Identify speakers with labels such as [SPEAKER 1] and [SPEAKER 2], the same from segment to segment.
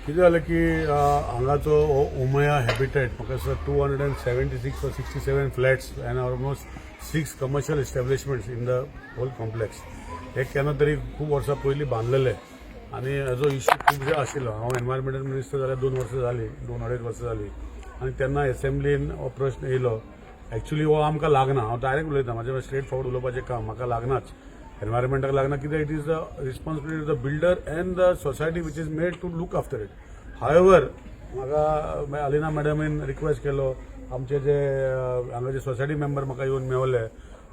[SPEAKER 1] कितें जालें की हांगाचो हो उमया हॅबिटेट, म्हाका दिसता 276 or 67 flats and almost six commercial establishments in the whole complex, हे केन्ना तरी खूब वर्सां पयलीं बांदलेले आनी हेजो इश्यू खूब आशिल्लो. हांव एनवायरमेंटल मिनिस्टर जाल्यार 2 वर्सां जालीं, 2-2.5 वर्सां जालीं आनी तेन्ना एसेंब्लीन हो प्रश्न येयलो. एक्चुली हो आमकां लागना. हांव डायरेक्ट उलयता, म्हाजें स्ट्रेट फॉरवर्ड उलोवपाचें काम. म्हाका लागनाच, एनवायरमेंटाक लागना. कित्याक it is the responsibility of the builder and the society which is made to look after it. However, म्हाका अलिना मॅडमीन रिक्वेस्ट केलो, आमचे जे हांगाचे सोसायटी मेंबर म्हाका येवन मेवले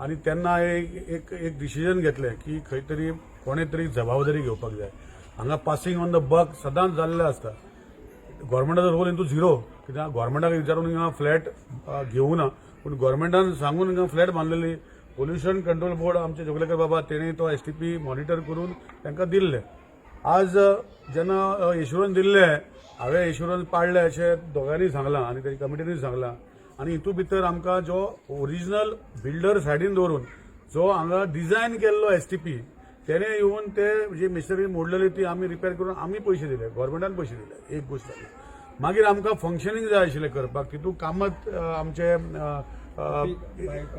[SPEAKER 1] आनी तेन्ना एक एक एक डिसिजन घेतलें की खंय तरी कोणे तरी जबाबदारी घेवपाक जाय. हांगा पासिंग ऑन the बक सदांच जाल्लें आसता. गव्हर्मेंटाचो रोल इंतू झिरो, कित्याक गव्हर्मेंटाक विचारून हिंगा फ्लॅट घेवना, पूण गव्हर्मेंटान सांगून हिंगा फ्लॅट बांदलेली. पोल्युशन कंट्रोल बोर्ड, आमचे जोगलेकर बाबा, तेणी तो एसटीपी मॉनिटर करून तांकां दिल्ले. आज जेन्ना एश्युरन्स दिल्ले, हांवें एश्युरन्स पाडले अशें दोगांनी सांगलां आनी तेजी कमिटीनूय सांगलां. आनी हितून भितर आमकां जो ओरिजिनल बिल्डर सायडीन दवरून जो हांगा डिझायन केल्लो एसटीपी, तेणे येवन ते जी मिशनरी मोडलेली ती आमी रिपेर करून आमी पयशे दिले, गव्हर्मेंटान पयशे दिले. एक गोश्ट जाली. मागीर आमकां फंक्शनींग जाय आशिल्लें करपाक. तितूंत कामत आमचे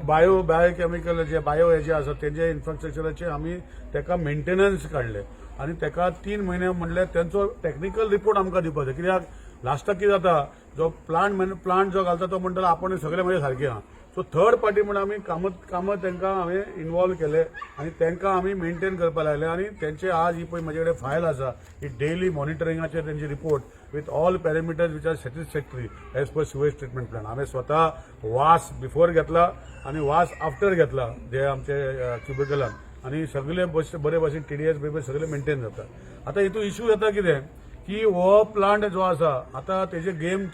[SPEAKER 1] बायोकेमिकल जे बायो हे जे आसा, तेंचे इन्फ्रास्ट्रक्चराचे आमी तेका मेंटेनन्स काडले आनी तेका 3 म्हयने म्हणल्यार तेंचो टॅक्निकल रिपोर्ट आमकां दिवपाक जाय. कित्याक लास्टाक कितें जाता, जो प्लांट प्लांट जो घालता तो म्हणटालो आपण सगळे म्हजे सारके आहा. सो थर्ड पार्टी म्हणून आमी कामत कामत तांकां हांवें इनवॉल्व केले आनी तांकां आमी मेंटेन करपाक लागले. आनी तेंचे आज ही पळय म्हजे कडेन फायल आसा, ही डेली मॉनिटरिंगाचे तेंचे report with all parameters which are satisfactory as per sewage treatment plant. हांवें स्वता वास बिफोर घेतला आनी वास आफ्टर घेतला जे आमचे क्युबिकलान आनी सगळे बस बरे भाशेन टीडीएस बिबी सगळे मेंटेन जाता. आतां हितून इश्यू जाता कितें की हो प्लांट जो आसा, आतां तेजे गेम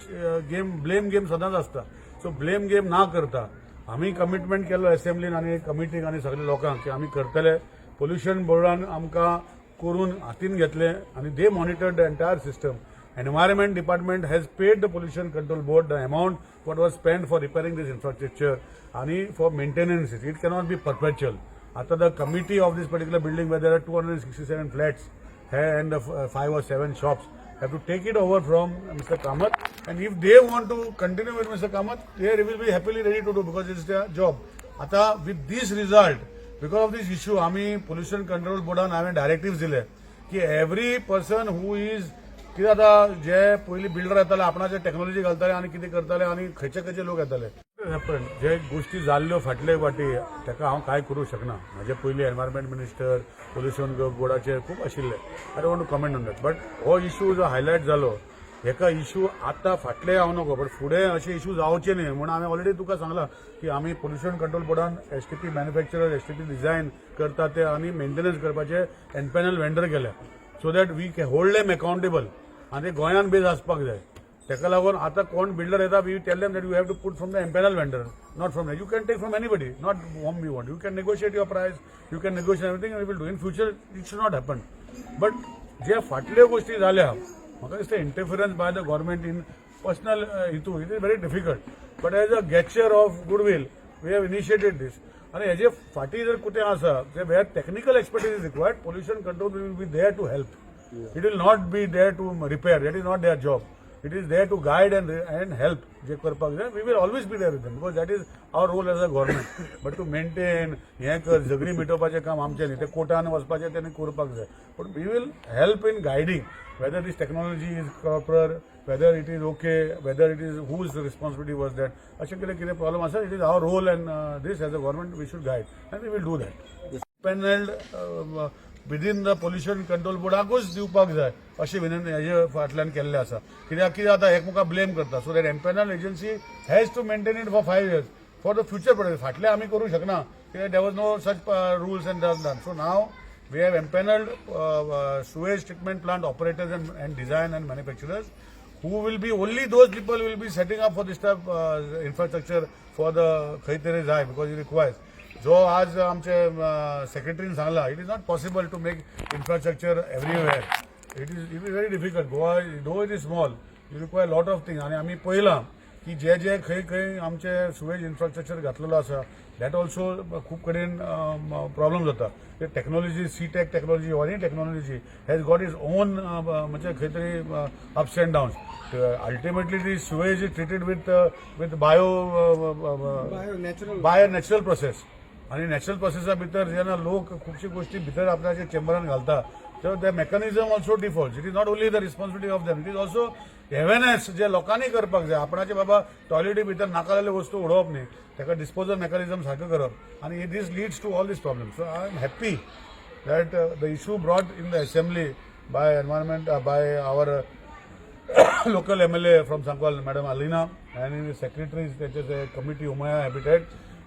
[SPEAKER 1] गेम ब्लेम गेम सदांच आसता. सो ब्लेम गेम ना करता आमी कमिटमेंट केल्लो एसेंब्लीन आनी कमिटीक आनी सगल्या लोकांक की आमी करतले. पोल्युशन बोर्डान आमकां करून हातीन घेतले आनी they monitor the entire system. Environment Department has paid the Pollution Control Board the amount what was spent for repairing this infrastructure आणि for maintenance. It cannot be perpetual. आता the committee of this particular building, where there are 267 flats and five or seven shops, have to take it over from Mr. Kamath, and if they want to continue with Mr. Kamath, they will be happily ready to do because it's their job. आता with this result, because of this issue, आम्ही pollution control बोर्डान हांवें directive दिले की every person who is, कितें आतां जे पयलीं builder येताले, आपणाचे टॅक्नॉलॉजी घालताले आनी कितें करताले आनी खंयचे खंयचे लोक येताले. पण जे गोश्टी जाल्ल्यो फाटले फाटी, ताका हांव कांय करूंक शकना. म्हाजे पयलीं एनवायरमेंट मिनिस्टर पोल्युशन बोर्डाचे खूब आशिल्ले. I don't want to comment on that, but हो इशू जो हायलायट जालो, हेका इशू आतां फाटले हांव नको, बट फुडें अशे इशू जावचे न्ही म्हणून हांवें ऑलरेडी तुका सांगलां की आमी पोल्युशन कंट्रोल बोर्डान एसटीपी मॅन्युफॅक्चरर, एसटीपी डिझायन करता ते आनी मेंटेनन्स करपाचे एनपॅनल वेंडर केल्या, so that we hold them accountable. आनी ते गोंयान बेज आसपाक जाय. ताका लागून आतां कोण बिल्डर येता, we tell them that you have to put from the empanel vendor, not from, you can take from anybody, not whom you want. You can negotiate your price, you can negotiate everything. We will do. In future it should not happen. But जे फाटल्यो गोश्टी जाल्या, म्हाका दिसता interference by the government in personal हितू, it is very difficult, but as a gesture of goodwill we have initiated this. आनी हेजे फाटीं जर कुठे आसा जे where technical expertise is required, Pollution Control will be there to help. It will not be there to repair. That is not their job. It is there to guide and help. जे करपाक जाय, we will always be there with them because that is our role as a government. But to maintain, हें कर, झगडीं मिटोवपाचें काम आमचें न्ही. तें कोर्टान वचपाचें, तेणी करपाक जाय. पूण we will help in guiding whether this technology is proper, whether it is okay, whether it is, whose responsibility was that. अशें कितें कितें प्रॉब्लम आसा, it is our role and this as a government we should guide and we will do that. Panelled within the Pollution Control बोर्डाकूच दिवपाक जाय अशी विनंती हेजे फाटल्यान केल्लें आसा. कित्याक कितें जाता, एकमेकाक ब्लेम करता. So that empanel agency has to maintain it for 5 years for the future product. फाटले आमी करूंक शकना कित्याक there was no such rules and done. So now we have empaneled sewage treatment plant operators and design and manufacturers who will be, only those people will be setting up for this type infrastructure for the खंय तरी जाय, because it requires. जो आज आमचे सेक्रेटरीन सांगला, it is not possible to make infrastructure everywhere. It is very difficult. Goa, though it is small, you require lot of thing. आनी आमी पळयलां की जे जे खंय खंय आमचे सुवेज इन्फ्रास्ट्रक्चर घातलेलो आसा, that also खूब कडेन प्रॉब्लम जाता. ते technology, C-Tech technology or any technology has got its own म्हणजे खंय तरी ups and downs. Ultimately the sewage is treated with bio
[SPEAKER 2] natural
[SPEAKER 1] bye natural process. आणि नॅचरल प्रोसेसा भितर जेन्ना लोक खुबशी गोष्टी भितर आपल्याच्या चेंबरान घालता, तर the mechanism also default. It is not only the responsibility of them, it is also awareness जे लोकांनी करपाक जाय आपणाचे, बाबा टॉयलेटी भितर नाका जाल्ल्यो वस्तू उडोवप न्ही, ताका डिस्पोजल मेकॅनिझम सारकें करप आनी this leads to all this problem. So I am happy that the issue brought in the assembly by environment, by our local MLA from Sankwal, Madam Alina, and the secretaries, त्याचे committee Humaya Habitat,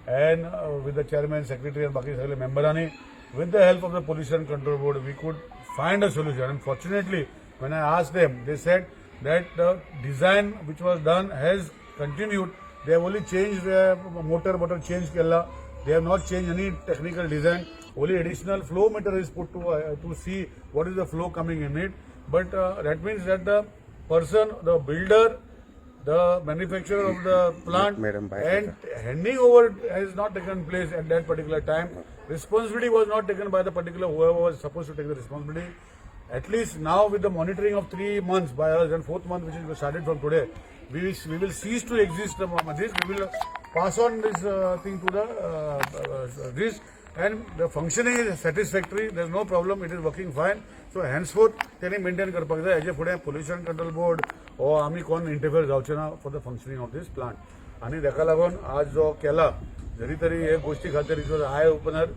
[SPEAKER 1] and with the chairman, secretary and बाकी सगळे मेंबरांनी, with the help of the Pollution Control Board, we could find a solution. And fortunately, when I asked them, they said that the design which was done has continued. They have only changed the motor change केला. They have not changed any technical design. Only additional flow meter is put to see what is the flow coming in it. But that means that the person, the builder, the manufacturer of the plant
[SPEAKER 3] Madam, bye.
[SPEAKER 1] And handing over has not taken place at that particular time. Responsibility was not taken by the particular whoever was supposed to take the responsibility. At least now, with the monitoring of 3 months by us and fourth month, which is started from today, we will cease to exist this. We will pass on this thing to the this and the functioning is satisfactory. There is no problem. It is working fine. So henceforth त्यांनी maintain करपाक जाय. हेजे फुडें pollution control board हो आमी कोण interfere जावचे ना for the functioning of this plant. आनी ताका लागून आज जो केला जरी तरी हे गोश्टी खातीर it was eye opener.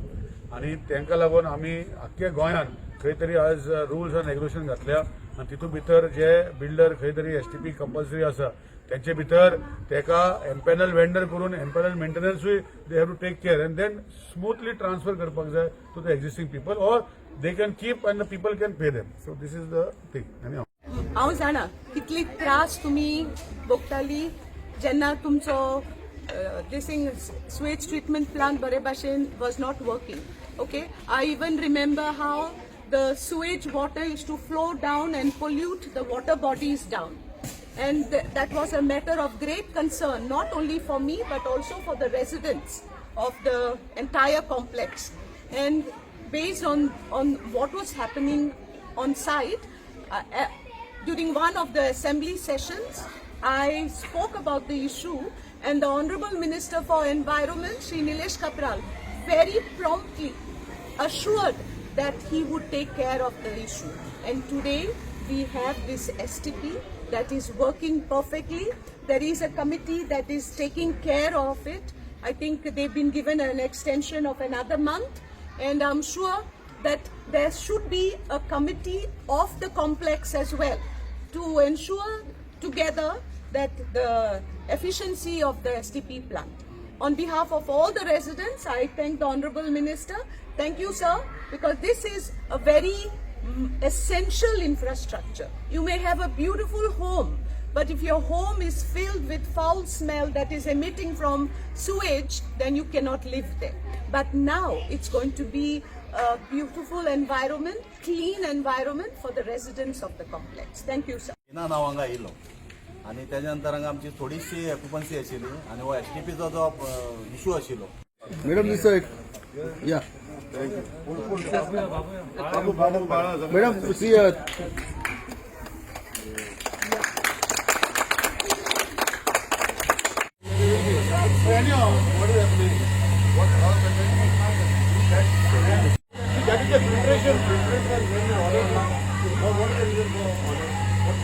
[SPEAKER 1] आनी तांकां लागून आमी आख्ख्या गोंयांत खंय तरी आज रुल्स आनी रेग्युलेशन घातल्या आनी तितूंत भितर जे बिल्डर खंय तरी एसटीपी कंपल्सरी आसा, तेंचे भितर तेका एम्पॅनल वेंडर करून empanel मेंटेनन्सूय they have to take care and then smoothly transfer करपाक जाय to the existing people, or they can keep and the people can pay them. So this is the thing. आनी
[SPEAKER 4] हांव जाणा कितली त्रास तुमी भोगताली जेन्ना तुमचो दिसींग सुएज ट्रिटमेंट प्लांट बरे भाशेन was not working, okay? I even remember how the sewage water used to flow down and pollute the water bodies down. And that was a matter of great concern, not only for me but also for the residents of the entire complex. And based on what was happening on site, during one of the assembly sessions, I spoke about the issue, and the Honorable Minister for Environment, Shri Nilesh Kapral, very promptly assured that he would take care of the issue. And today we have this STP that is working perfectly. There is a committee that is taking care of it. I think they've been given an extension of another month, and I'm sure that there should be a committee of the complex as well to ensure together that the efficiency of the STP plant. On behalf of all the residents, I thank the Honorable Minister. Thank you, sir, because this is a very essential infrastructure. You may have a beautiful home, but if your home is filled with foul smell that is emitting from sewage, then you cannot live there. But now it's going to be a beautiful environment, clean environment for the residents of the complex. Thank you, sir.
[SPEAKER 5] ना हांव हांगा येयलो आनी तेच्या नंतर हांगा आमची थोडीशी ऑक्युपन्सी आशिल्ली आनी हो एसटीपीचो जो इशू आशिल्लो.
[SPEAKER 2] Madam, this side. Yeah. Madam, see here.
[SPEAKER 1] Anyhow, what is happening? What how that is the filtration. Filtration when we order now. What is the reason for order? What